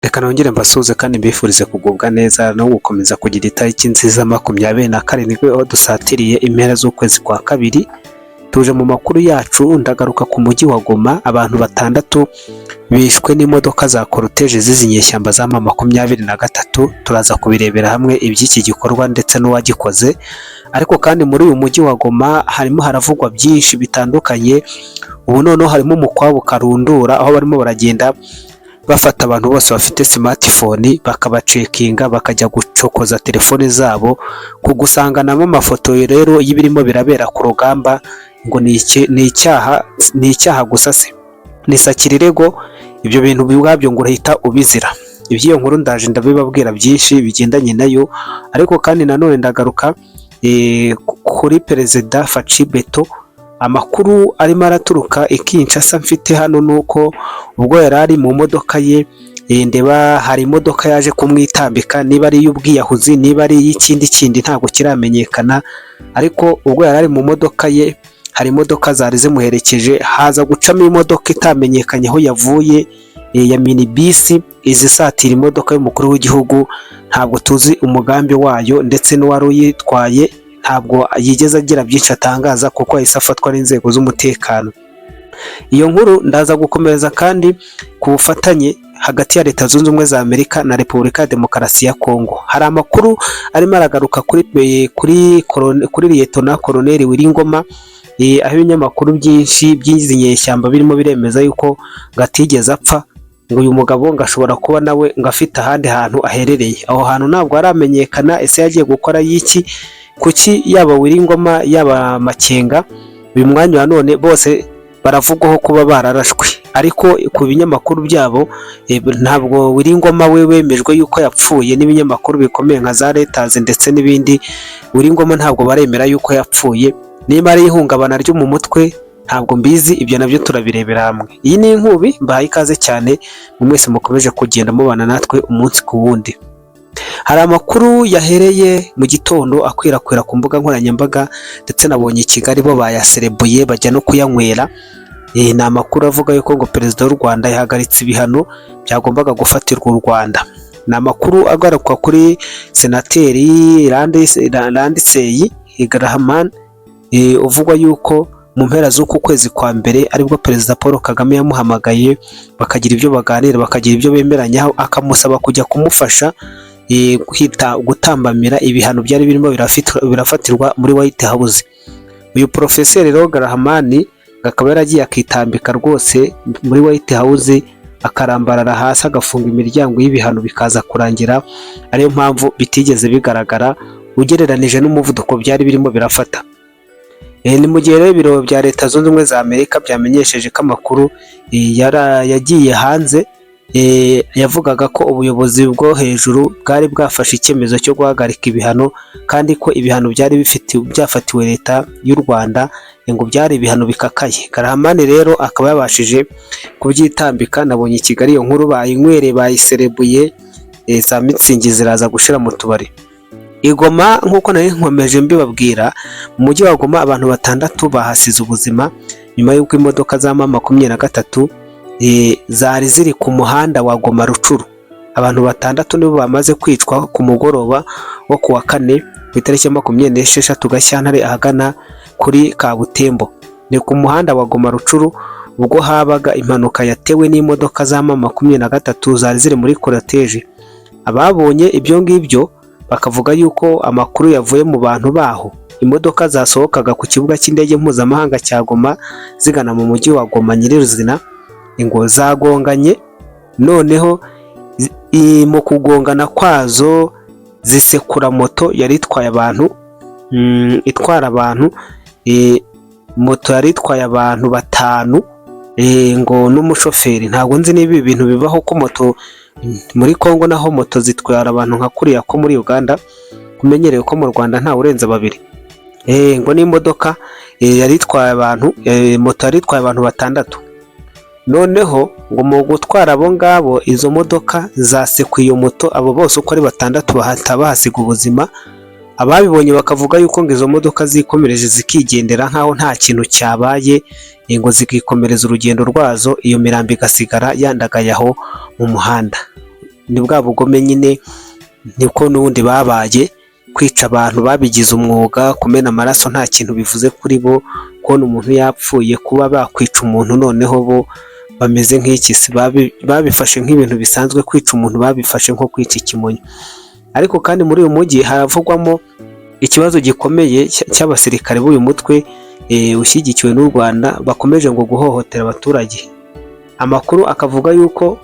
Reka nongere mbasuhuze kandi mbifurize kugubwa neza no gukomeza kugira itariki nziza 27, aho dusatiriye impera z'ukwezi kwa kabiri. Tuje mu makuru yacu. Ndagaruka ku mujyi wa Goma, abantu batandatu bishwe n'imodoka za cortège z'izi nyeshyamba za M23. Turaza kubirebera hamwe iby'iki gikorwa ndetse n'uwagikoze. Ariko kandi muri uyu mujyi wa Goma harimo haravugwa byinshi bitandukanye. Ubu noneho harimo umukwabu karundura, aho barimo baragenda bafata abantu bose bafite smartphone, bakabacekinga, bakajya gucokoza telefone zabo, kugusanganamo amafoto rero y'ibirimo birabera ku rugamba ngo ni icyaha. Ni icyaha gusa se? Ni sakirirego? Ibyo bintu ubwabyo ngo urahita ubizira. Iby'iyo nkuru ndaje ndabibabwira byinshi bigendanye nayo. Ariko kandi nanone ndagaruka kuri Perezida Fatshi Béton. Amakuru arimo araturuka i Kinshasa mfite hano ni uko ubwo yari ari mu modoka ye, ndeba hari imodoka yaje kumwitambika, niba ari iy'ubwiyahuzi, niba ari iy'ikindi kindi, ntabwo kiramenyekana. Ariko ubwo yari ari mu modoka ye, hari imodoka zari zimuherekeje, haza gucamo imodoka itamenyekanye aho yavuye ya minibus, izisatira imodoka y'umukuru w'igihugu. Ntabwo tuzi umugambi wayo, ndetse n'uwari uyitwaye ntabwo yigeze agira byinshi atangaza, kuko yahise afatwa n'inzego z'umutekano. Iyo nkuru ndaza gukomereza kandi ku bufatanye hagati ya Leta Zunze Ubumwe za Amerika na Repubulika ya Demokarasi ya Kongo. Hari amakuru arimo aragaruka kuri Liyetona Koroneri Willy Ngoma, aho ibinyamakuru byinshi by'izi nyeshyamba birimo biremeza yuko ngo atigeze apfa, ngo uyu mugabo ngo ashobora kuba nawe ngo afite ahandi hantu aherereye. Aho hantu ntabwo haramenyekana. Ese yagiye gukora y'iki? Kuki yaba Willy Ngoma, yaba Makenga, uyu mwanya wa none bose baravugwaho kuba bararashwe, ariko ku binyamakuru byabo ntabwo Willy Ngoma we wemejwe yuko yapfuye n'ibinyamakuru bikomeye nka za Reuters ndetse n'ibindi? Willy Ngoma ntabwo baremera yuko yapfuye. Niba ari ihungabana ryo mu mutwe, ntabwo mbizi. Ibyo nabyo turabirebera hamwe. Iyi ni Inkubi, mbahaye ikaze cyane mu mwese mukomeje kugenda mubana natwe umunsi ku wundi. Hari amakuru yahereye mu gitondo akwirakwira ku mbuga nkoranyambaga, ndetse nabonye i Kigali bo bayaserebuye, bajya no kuyanywera. Ni amakuru avuga yuko ngo Perezida w'u Rwanda yahagaritse ibihano byagombaga gufatirwa u Rwanda. Ni amakuru agaruka kuri Senateri Lindsey Graham, uvugwa yuko mu mpera z'uku kwezi kwa mbere aribwo Perezida Paul Kagame yamuhamagaye, bakagira ibyo baganira, bakagira ibyo bemeranyaho, akamusaba kujya kumufasha gutambamira ibihano byari birimo birafatirwa muri White House. Uyu Porofeseri rero Graham akaba yaragiye akitambika rwose muri White House, akarambarara hasi, agafunga imiryango y'ibihano, bikaza kurangira ariyo mpamvu bitigeze bigaragara ugereranije n'umuvuduko byari birimo birafata. Ni mu gihe rero ibiro bya Leta Zunze Ubumwe za Amerika byamenyesheje ko amakuru yagiye hanze yavugaga ko ubuyobozi bwo hejuru bwari bwafashe icyemezo cyo guhagarika ibihano, kandi ko ibihano byari bifite byafatiwe Leta y'u Rwanda ngo byari ibihano bikakaye. Graham rero akaba yabashije kubyitambika. Nabonye i Kigali iyo nkuru bayinywereye, bayiserebuye, za Mützig ziraza gushira mu tubari. I Goma, nk'uko nari nkomeje mbibabwira, mu mujyi wa Goma abantu batandatu bahasize ubuzima nyuma y'uko imodoka za M23 zari ziri ku muhanda wa Goma Rutshuru. Abantu batandatu nibo bamaze kwicwa ku mugoroba wo ku wa kane, ku itariki ya 26 Gashyantare, ahagana kuri Kabutembo. Ni ku muhanda wa Goma Rutshuru, ubwo habaga impanuka yatewe n'imodoka za M23 zari ziri muri cortège. Ababonye ibyo ngibyo bakavuga yuko amakuru yavuye mu bantu baho, imodoka zasohokaga ku kibuga cy'indege mpuzamahanga cya Goma zigana mu mujyi wa Goma nyirizina ngo zagonganye, noneho mu kugongana kwazo zisekura moto yari itwaye abantu, itwara abantu, moto yari itwaye abantu batanu ngo n'umushoferi. Ntabwo nzi niba ibi bintu bibaho ko moto muri Congo naho moto zitwara abantu nka kuriya ko muri Uganda kumenyerewe ko mu Rwanda ntawe urenze babiri. Ngo n'imodoka yari itwaye abantu, moto yari itwaye abantu batandatu, noneho ngo mu gutwara abo ngabo izo modoka zasekuye iyo moto, abo bose uko ari batandatu bahita bahasiga ubuzima. Ababibonye bakavuga yuko ngo izo modoka zikomereje zikigendera nk'aho nta kintu cyabaye, ngo zikikomereza urugendo rwazo, iyo mirambo igasigara yandagaye aho mu muhanda. Ni bwa bugome nyine, niko n'ubundi babaye. Kwica abantu babigize umwuga, kumena amaraso nta kintu bivuze kuri bo, kubona umuntu yapfuye, kuba bakwica umuntu, noneho bo bameze nk'iki se, babifashe nk'ibintu bisanzwe. Kwica umuntu babifashe nko kwica ikimonyo. Ariko kandi muri uyu mujyi haravugwamo ikibazo gikomeye cy'abasirikare b'uyu mutwe ushyigikiwe n'u Rwanda bakomeje ngo guhohotera abaturage. Amakuru akavuga yuko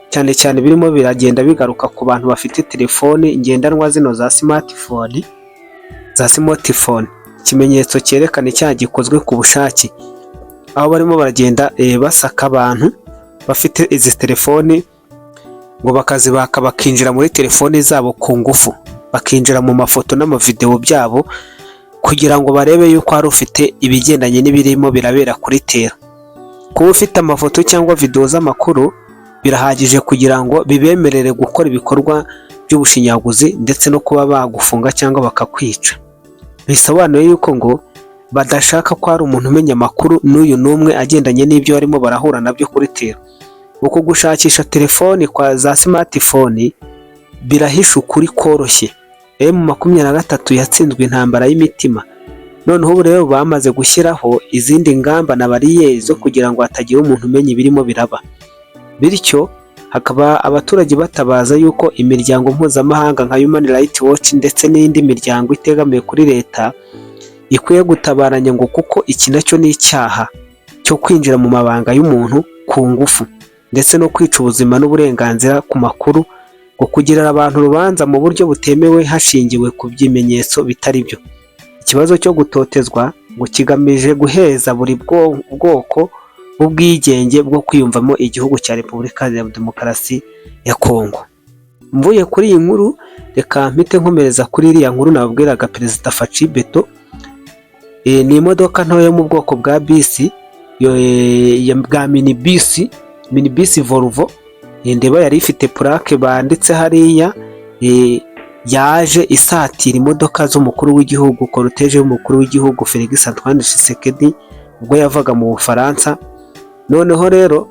cyane cyane birimo biragenda bigaruka ku bantu bafite telefoni ngendanwa zino za smartphone, ikimenyetso cyerekana icyaha gikozwe ku bushake, aho barimo baragenda basaka abantu bafite izi telefoni, ngo bakazibaka, bakinjira muri telefoni zabo ku ngufu, bakinjira mu mafoto n'amavidewo byabo kugira ngo barebe yuko hari ufite ibigendanye n'ibirimo birabera kuri terrain. Kuba ufite amafoto cyangwa videwo z'amakuru birahagije kugira ngo bibemerere gukora ibikorwa by'ubushinyaguzi ndetse no kuba bagufunga cyangwa bakakwica. Bisobanuye yuko ngo badashaka ko hari umuntu umenya amakuru n'uyu n'umwe agendanye n'ibyo barimo barahura nabyo kuri terrain. Uku gushakisha telefoni kwa za smartphone birahisha ukuri koroshye: M23 yatsinzwe intambara y'imitima. Noneho ubu rero bamaze gushyiraho izindi ngamba na bariyeri zo kugira ngo hatagira umuntu umenya ibirimo biraba. Bityo hakaba abaturage batabaza yuko imiryango mpuzamahanga nka Human Rights Watch ndetse n'indi miryango itegamiye kuri leta ikwiye gutabaranya, ngo kuko iki nacyo ni icyaha cyo kwinjira mu mabanga y'umuntu ku ngufu ndetse no kwica ubuzima n'uburenganzira ku makuru, ngo kugirira abantu urubanza mu buryo butemewe hashingiwe ku bimenyetso bitari byo. Ikibazo cyo gutotezwa ngo kigamije guheza buri bwoko bw'ubwigenge bwo kwiyumvamo igihugu cya Repubulika ya Demokarasi ya Kongo. Mvuye kuri iyi nkuru, reka mpite nkomereza kuri iriya nkuru nababwiraga. Perezida Fatshi Béton, ni imodoka ntoya yo mu bwoko bwa bisi, bwa minibisi, minibisi Volvo, ndeba yari ifite plaque banditse hariya, yaje isatira imodoka z'umukuru w'igihugu, cortège y'umukuru w'igihugu Felix Antoine Tshisekedi ubwo yavaga mu Bufaransa. Noneho rero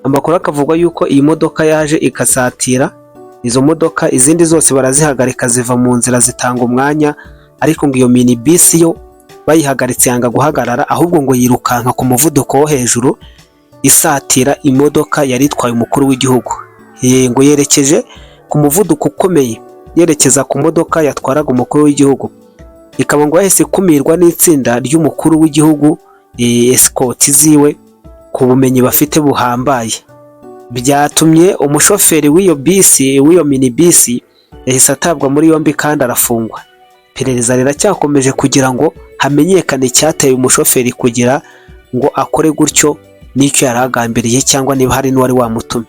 amakuru akavuga yuko iyi modoka yaje ikasatira izo modoka, izindi zose barazihagarika, ziva mu nzira, zitanga umwanya, ariko ngo iyo minibisi yo bayihagaritse yanga guhagarara, ahubwo ngo yirukanka ku muvuduko wo hejuru isatira imodoka yari itwaye umukuru w'igihugu. Ngo yerekeje ku muvuduko ukomeye yerekeza ku modoka yatwaraga umukuru w'igihugu, ikaba ngo yahise ikumirwa n'itsinda ry'umukuru w'igihugu, escort ziwe, ku bumenyi bafite buhambaye. Byatumye umushoferi w'iyo bisi, w'iyo minibisi, yahise atabwa muri yombi kandi arafungwa. Iperereza riracyakomeje kugira ngo hamenyekane icyateye umushoferi kugira ngo akore gutyo n'icyo yari agambiriye, cyangwa niba hari n'uwari wamutumye.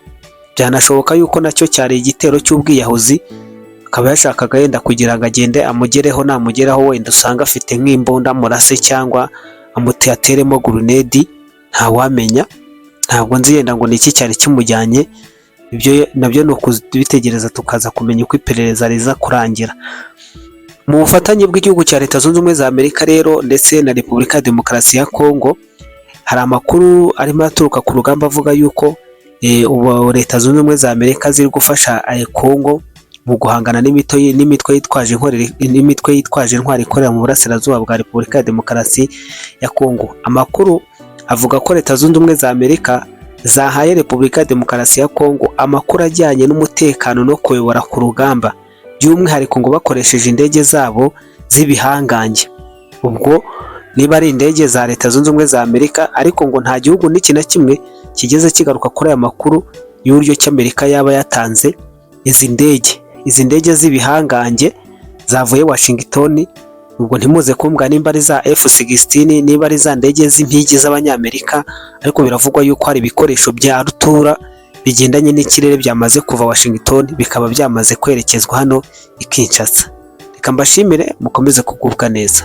Byanashoboka yuko nacyo cyari igitero cy'ubwiyahuzi, akaba yashakaga yenda kugira ngo agende amugereho, namugeraho wenda usanga afite nk'imbunda amurase cyangwa ateremo grenade, ntawamenya. Ntabwo nzi yenda ngo ni iki cyari kimujyanye. Ibyo nabyo ni ukubitegereza tukaza kumenya uko iperereza riza kurangira. Mu bufatanye bw'igihugu cya Leta Zunze Ubumwe za Amerika rero ndetse na Repubulika ya Demokarasi ya Kongo, hari amakuru arimo aturuka ku rugamba avuga yuko ubu Leta Zunze Ubumwe za Amerika ziri gufasha Kongo mu guhangana n'imitwe yitwaje intwaro ikorera mu burasirazuba bwa Repubulika ya Demokarasi ya Kongo. Amakuru avuga ko Leta Zunze Ubumwe za Amerika zahaye Repubulika ya Demokarasi ya Kongo amakuru ajyanye n'umutekano no kuyobora ku rugamba, by'umwihariko ngo bakoresheje indege zabo z'ibihangange. Ubwo niba ari indege za Leta Zunze Ubumwe za Amerika, ariko ngo nta gihugu n'iki na kimwe kigeze kigaruka kuri aya makuru y'uburyo ki Amerika yaba yatanze izi ndege z'ibihangange zavuye Washington. Ubwo ntimuze kumbwira nimba ari za F-16, niba ari za ndege z'impigi z'Abanyamerika, ariko biravugwa yuko hari ibikoresho bya rutura bigendanye n'ikirere byamaze kuva Washington bikaba byamaze kwerekezwa hano i Kinshasa. Reka mbashimire, mukomeze kugubwa neza.